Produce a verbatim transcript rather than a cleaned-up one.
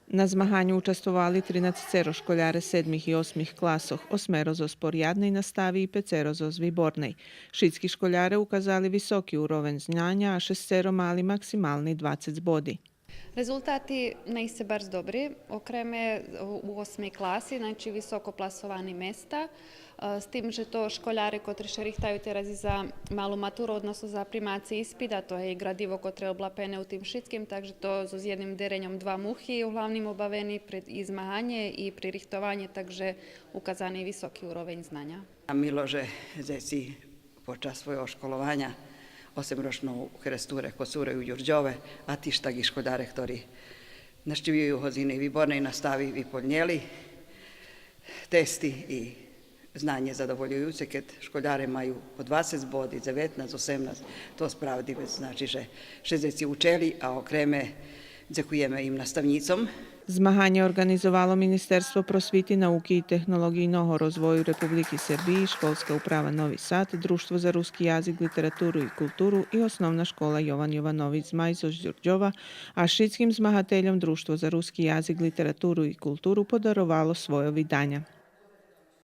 На змаганю участвовали тринаццеро школяре седмих и осмих класох, осмеро зоз порядней настави и пецеро зоз виборней. Шицки школяре указали високи уровень знаня, а шесцеро мали максимални двацец боди. Резултати наисце барз добри, окреме у осмей класи, значи високо пласовани места, е, з тим же то школяре котри ше рихтаю тераз и за малу матуру, односно за примаци испит, а то є и градиво котре є облапене у тим шицким, так же то зоз єдним дереньом два мухи углавним обавени при и змаганє и пририхтованє, так же указани високи уровень знаня. А мило же дзеци подчас свойого школованя, осемрочну у Хрестуре, Коцуре, у Дюрдьове, а тиж так и школяре хтори нащивюю годзини виборней настави, виполнєли тести и знанє задоволююце, кед школяре маю по двацец боди, дзеветнац, осемнац, то справдиве значи же ше дзеци учели, а окреме дзекуєме им наставнїцом. Змаганє орґанизовало Министерство просвити, науки и технолоґийного розвою Републики Сербиї, Школска управа Нови Сад, Дружтво за руски язик, литературу и културу и Основна школа Йован Йованович Змай зоз Дюрдьова, а шицким змагательом Дружтво за руски язик, литературу и културу подаровало свойо виданя.